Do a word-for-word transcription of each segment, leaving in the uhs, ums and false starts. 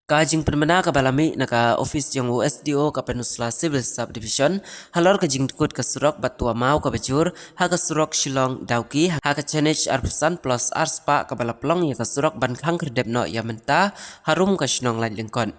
Ka jingpynbna kaba la mih na ka office jong u S D O ka Peninsula Civil Subdivision halor ka jingdkut ka surok bad tuamaw kaba jur ha ka surok Shillong Dawki ha ka Chenich arphew san plus arspah kaba la pynlong ïa ka surok ban khang khyrdep noh ïa mynta harum ka shnong Laitlyngkot.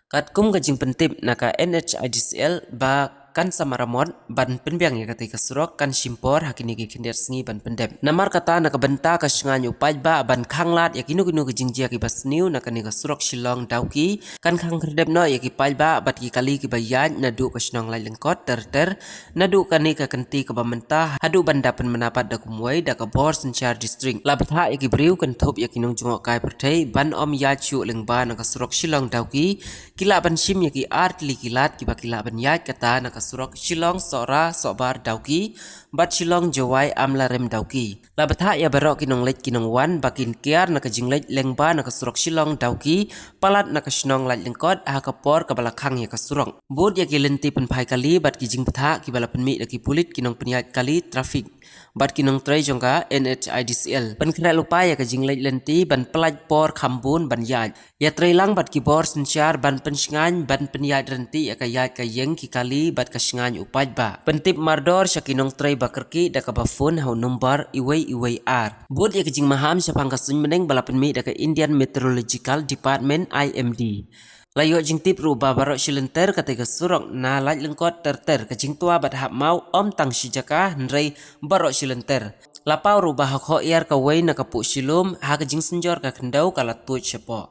Katkum ka jingpyntip na ka N H I D C L ba kan sa maramot ban pynbiang ïa katei ka surok kan shim por ha kine ki khyndiat sngi ban pyndep. Namar kata na ka bynta ka shngaiñ u paidbah ban khang lad ïa kino kino ki jingjia kiba sniew na kane ka surok Shillong Dawki kan khang khyrdep noh ïa ki paidbah bad ki kali kiba ïaid naduh ka shnong Laitlyngkot ter ter naduh kane ka kynti kaba mynta haduh ban da pynmynnapat da kumwei da ka bor synshar district. La bthah ïa ki briew kynthup ïa ki nongjngohkai pyrthei ban ym ïaid shuh lyngba na ka surok Shillong Dawki, ki lah ban shim ïa ki ar tylli ki lad kiba ki lah ban ïaid kata na ka surok Shillong Sohra Sohbar Dawki bad Shillong Jowai Amlarem Dawki. La bthah ïa baroh ki nongleit ki nongwan ba kin kiar na ka jingleit lyngba na ka surok Shillong Dawki palat na ka shnong Laitlyngkot ha ka por kaba la khang ïa ka surok. Bud ïa ki lynti pynphai kali bad ki jingbthah kiba la pynmih da ki pulit, ki nongpynïaid kali traffic bad ki nongtrei jong ka N H I D C L. Pynkhreh lypa ïa ka jingleit lynti ban pyllait por kham bun ban ïaid. Ïatreilang bad ki bor synshar ban pynshngaiñ ban pynïaid ryntih ïa ka ïaid ka ïeng ki kali bad ka shngaiñ u paidbah. Pyntip mardor sha ki nongtrei ba kyrkieh da kaba phone ha u nombar uwei uwei ar. Bud ïa ka jingmaham shaphang ka suiñbneng ba la pynmih da ka Indian Meteorological Department, I M D. La ïoh jingtip ruh ba baroh shi lynter katei ka surok na Laitlyngkot ter ter ka jingtwa bad hap maw ym tang shi jaka hynrei baroh shi lynter. La paw ruh ba ha khohïar kawei na ka Puh Shillum ha ka jingsynjor ka khyndew ka la tuid shapoh.